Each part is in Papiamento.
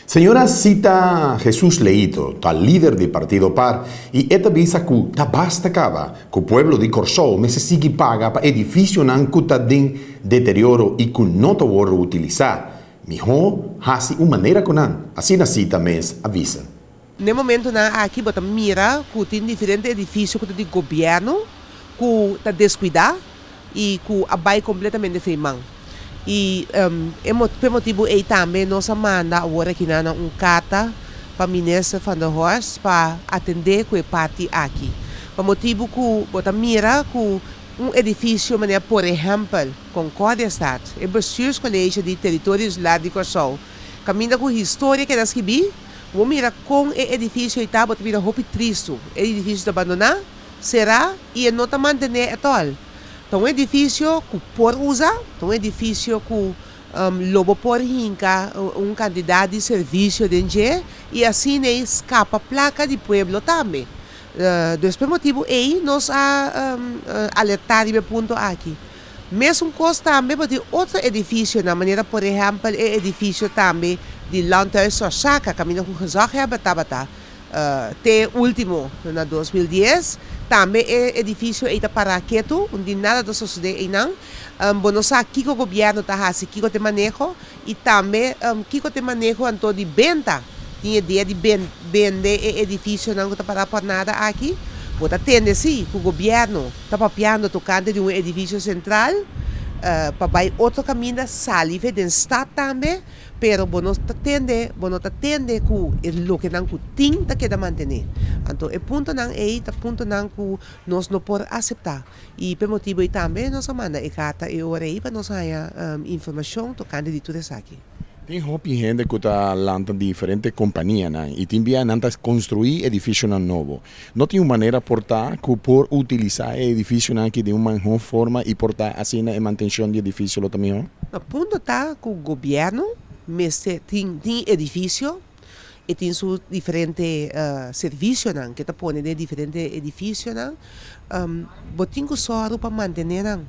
Señora Zita Jesus Leito ta lider di partido par i e ta bisa ku ta basta kaba ku pueblo di Kòrsou mester sigui paga pa edifisionan ku ta den deterioro i ku no ta wòrdu utilisá. Mihó hasi un manera ku nan, asina Zita mes a bisa. Na e momentonan aki bo ta mira ku tin diferente edifisio ku ta di gobièrnu ku ta deskuidá i ku a bai kompletamente fei man. I e p'e motibu ei tambe nos a manda awor akinan nan un karta pa Minister Van der Horst pa atendé ku e parti aki. Pa motibu ku bo ta mira ku un edifisio manera por ehèmpel Concordiastad, e Bestuurscollege di Teritorio Insular di Kòrsou, kaminda ku historia keda skibí, Bo mira kon e edifisio ei ta, bo ta bira hopi tristu. E edifisio ta bandoná, será i e no ta mantené ètòl. Ta un edifisio ku por usa, ta un edifisio ku lo bo por hinka un kantidat di servisio den dje i asina ei skapa plaka di pueblo tambe. Dus p'e motibu ei nos a alertá riba e punto aki. Mesun kos tambe bo tin otro edifisionan, manera por ehèmpel e edifisio tambe di Landhuis Sorsaka kaminda ku gezaghebber tabata te último na 2010. Tambe e edifisio ei ta pará ketu, un di nada ta sosodé einan. Bo no sa kiko gobièrnu ta hasi, kiko ta e maneho i tambe kiko ta e maneho anto di benta. Tin idea di bende e edifisionan ku ta pará por nada aki? Bo ta tende si ku gobièrnu ta papiando tokante di un edifisio sentral pa bai otro kaminda sali fe den stat tambe, pero bo no ta tende, bo no ta tende ku e lokenan ku tin ta keda mantené. Anto e puntonan ei ta puntonan ku nos no por aseptá i p'e motibu ei tambe nos a manda e karta e ora ei pa nos haña informashon tokante di tur esaki. Tin hopi hende ku ta lanta diferente kompanianan i tin bia nan ta konstruí edifisionan nobo. No tin un manera por ta ku por utilisá e edifisionan aki den un mihó forma i por ta asina e mantenshon di edifisio lo ta mihó? No, punto ta ku gobièrnu mester tin tin edifisio e tin su diferente servisionan ke ta pone den e diferente edifisionan. Bo tin ku sòru pa mantené nan.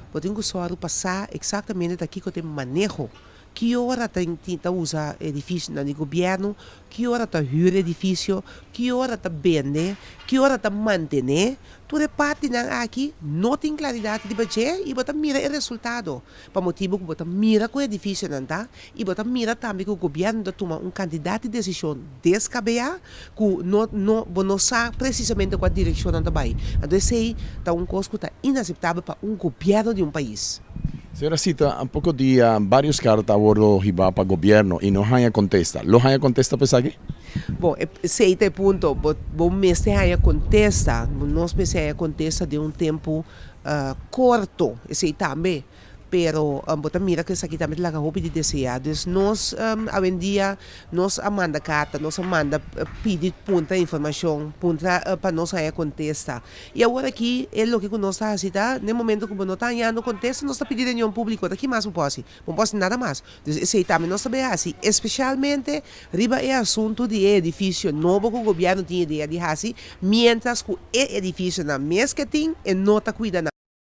Bo tin ku sòru pa sa eksaktamente ta kiko ta e maneho. Ki ora ta ta usa edifisionan di gobièrnu, ki ora ta hür edifisio, ki ora ta bende, ki ora ta mantené. Tur e partinan aki no tin klaridat riba dje i bo ta mira e resultado. Pa motibu ku bo ta mira ku edifisionan ta i bo ta mira tambe ku gobièrnu ta tuma un kantidat di desishon deskabeyá ku no no bo no sa presisamente kua direkshon nan ta bai. Anto esei ta un kos ku ta inaseptabel pa un gobièrnu di un pais. Señora Sita, poko dia varios karta a wordo hibá pa gobièrnu i no haña kontesta. Lo haña kontesta pa esaki? Bon, esei ta e punto. Bo bo mester haña kontesta. Nos mester haña kontesta den un tempu korto. Esei tambe. Pero bo ta mira ku esaki tambe ta laga hopi di deseá. Dus nos awendia nos a manda karta, nos a manda pidi puntra informashon, puntra pa nos haña kontesta. I awor aki e loke ku nos ta hasi ta, na e momento ku bo no ta hañando kontesta nos ta pidi reunion públiko. Ta ki mas bo por hasi? Bo no por hasi nada mas. Dus esei tambe nos ta bay hasi, espesialmente riba e asuntu di e edifisio nobo ku gobièrnu tin idea di hasi, miéntras ku e edifisionan mes ke tin e no ta kuida nan.